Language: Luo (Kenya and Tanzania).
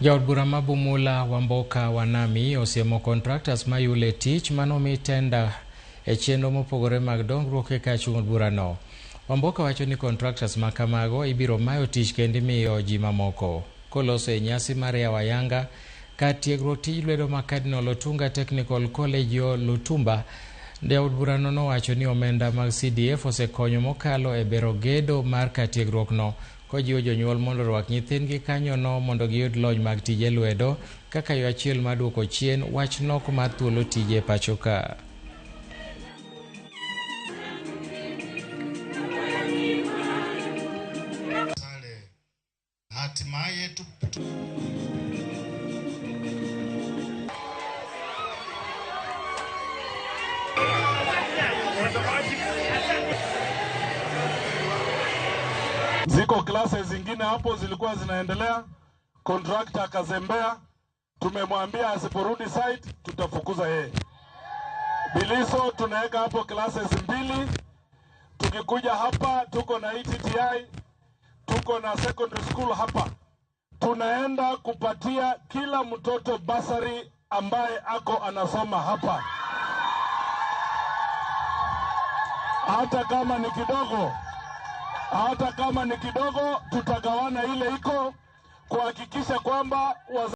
Jaod bura ma Bumula Wamboka Wanami osiemo contractors mayule tich manomi tenda e chenro mopogore mag dongruok e kar chung' od burano. Wamboka wacho ni contractors ma kamago ibiro mayo tich kendo imiyo ji mamoko. Koloso e nyasi mar yawo ayanga kar tiegruok tij lwedo ma Cardinal Otunga Technical College yo Lutumba, jaod burano nowacho ni omenda mag CDF osekonyo mokalo e bero gedo mar kar tiegruok no kojiwo jonyuol mondo orwak nyithindgi kanyono mondo giyud lony mag tije lwedo kaka yo achiel mar duoko chien wach nok mar thuolo tije e pacho ka. Hatimaye Ziko classes zingine hapo zilikuwa zinaendelea, contractor akazembea, tumemwambia asiporudi site tutafukuza yeye. Biliso tunaweka hapo classes 2. Tukikuja hapa tuko na ETTI, tuko na secondary school hapa. Tunaenda kupatia kila mtoto basari ambaye ako anasoma hapa. Hata kama ni kidogo, hata kama ni kidogo, tutagawana ile iko kuhakikisha kwamba